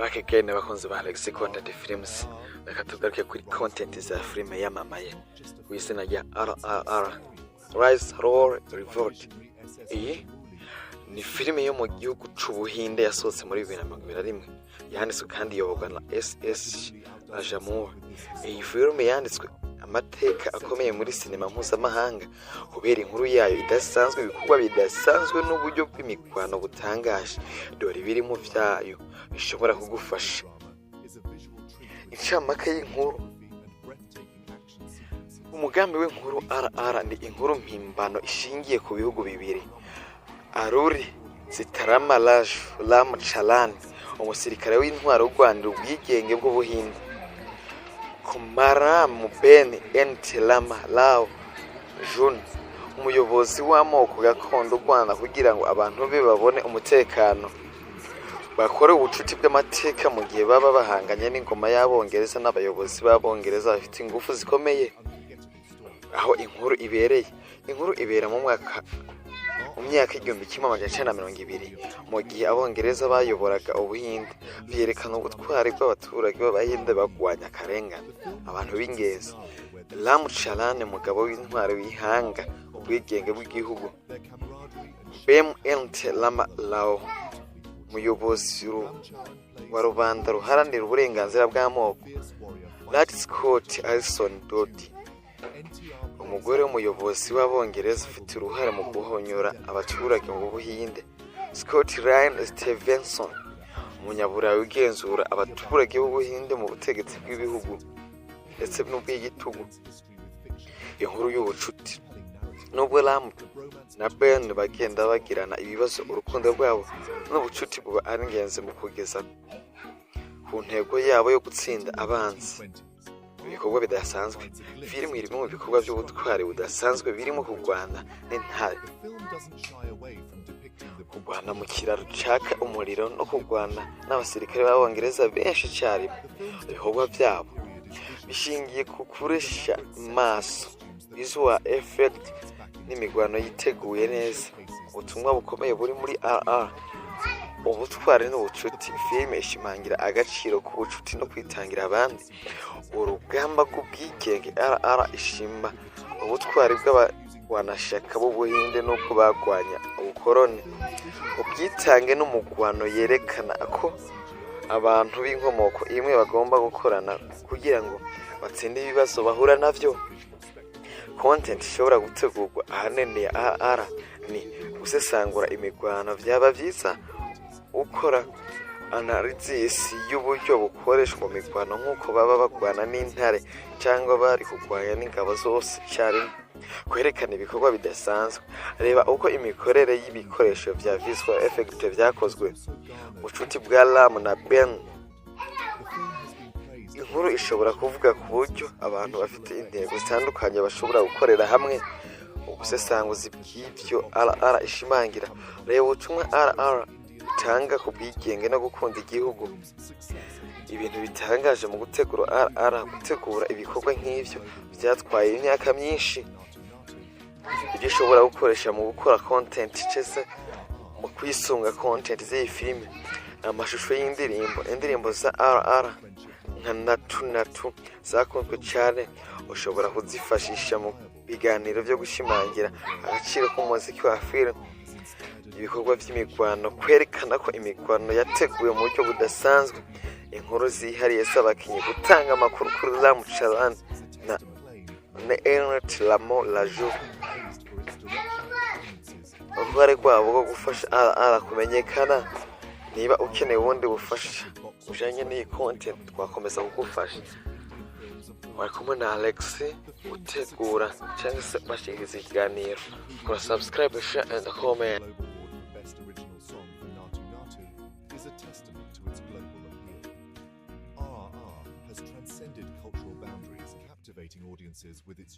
Back again, abakunzi ba Alex Content Films. Reka tugaruke kuri content za filime yamamaye ku izina rya RRR, Rise Roar Revolt. Iyi ni filime yo mu gihugu c'Ubuhinde yasohotse muri 2021, yanditswe kandi iyoborwa na SS Rajamouli. Iyi filime yanditswe amateka akomeye muri sinema mpuzamahanga kubera inkuru yayo idasanzwe, ibikorwa bidasanzwe n'uburyo bw'imikwano butangaje. Dore ibirimo vyayo bishobora kugufasha. Incamake y'inkuru: umugambi w'inkuru. RR ni inkuru mpimbano ishingiye ku bihugu bibiri. Alluri Sitarama Raju, Ram Charan, umusirikare w'intwaro urwanira ubwigenge bw'Ubuhinde. Komaram Bhim, N.T. Rama Rao Jun, umuyobozi w'amoko gakondo urwana kugira ngo abantu be babone umutekano. Bakore ubucuti bw'amateka mu gihe baba bahanganye n'ingoma y'Abongereza n'abayobozi b'Abongereza bafite ingufu zikomeye. Aho inkuru ibereye: inkuru ibera mu myaka 1920, mu gihe Abongereza bayoboraga Ubuhinde. Byerekana ubutwari bw'abaturage b'Abahinde bagwanya akarengane. Abantu b'ingenzi: Ram Charan, umugabo w'intwari wihanga ubwigenge bw'igihugu. Bhim, N.T. Rama Rao, umuyobozi wa rubanda ruharanira uburenganzira bw'amoko. Lady Scott, Alison Doody, umugore w'umuyobozi w'Abongereza ufite uruhare mu guhonyora abaturage mu Buhinde. Scott Ryan Stevenson, umunyaburayi ugenzura abaturage b'Ubuhinde mu butegetsi bw'ibihugu ndetse n'ubw'igitugu. Inkuru y'ubucuti: nubwo Ram na Bhim bagenda bagirana ibibazo, urukundo rwabo n'ubucuti buba ari ingenzi mu kugeza ku ntego yabo yo gutsinda abanzi. Ibikorwa bidasanzwe: filime irimo mu bikorwa by'ubutwari budasanzwe, birimo kurwana n'intare, kurwana mu kiraro caka umuriro no kurwana n'abasirikare b'Abongereza benshi icyarimwe. Ibikorwa byabo bishingiye ku kuresha maso, visual effect, n'imigwano yiteguye neza. Ubutumwa bukomeye buri muri RR: ubutwari n'ubucuti. Filime ishimangira agaciro k'ubucuti no kwitangira abandi. Urugamba rw'ubwigenge: RR ishima ubutwari bw'abarwanashyaka b'Ubuhinde n'ubwo bagwanya ubukoroni. Ubwitange n'umugwano yerekana ko abantu b'inkomoko imwe bagomba gukorana kugira ngo batsinde ibibazo bahura navyo. Content ishobora gutegurwa ahanini ya RR ni gusesangura imigwano. Byaba byiza ukora analysis y'uburyo bukoreshwa mu migwano, nk'uko baba bagwana n'intare cyangwa bari kurwanya n'ingabo zose icyarimwe. Kwerekana ibikorwa bidasanzwe: reba uko imikorere y'ibikoresho vya visual effect vyakozwe. Ubucuti bwa Ram na Bhim: inkuru ishobora kuvuga ku buryo abantu bafite intego zitandukanye bashobora gukorera hamwe. Ubusesanguzi bw'ibyo RR ishimangira: reba ubutumwa RR itanga ku bwigenge no gukunda igihugu. Ibintu bitangaje mu gutegura RR: gutegura ibikorwa nk'ivyo byatwaye imyaka myinshi. Ibyo ushobora gukoresha mu gukora content cyese mu kwisunga content z'iyi filime: amashusho y'indirimbo. Indirimbo za RR nka Naatu Naatu zakunzwe cyane, ushobora kuzifashisha mu biganiro byo gushimangira agaciro k'umuziki wa filime. Ibikorwa by'imigwano: kwerekana ko imigwano yateguwe mu buryo budasanzwe. Inkuru zihariye z'abakinnyi: gutanga amakuru kuri Ram Charan na N.T. Rama Raju, uruhare rwabo rwo gufasha RR kumenyekana. Niba ukeneye ubundi bufasha bujanye n'iyi content, twakomeza kugufasha. Wari kumwe na Alex utegura cyangwa se bashikiriza ikiganiro. Kora subscribe, share and comment. Global Award for Best Original Song for Naatu Naatu is a testament to its global appeal. RRR has transcended cultural boundaries, captivating audiences with its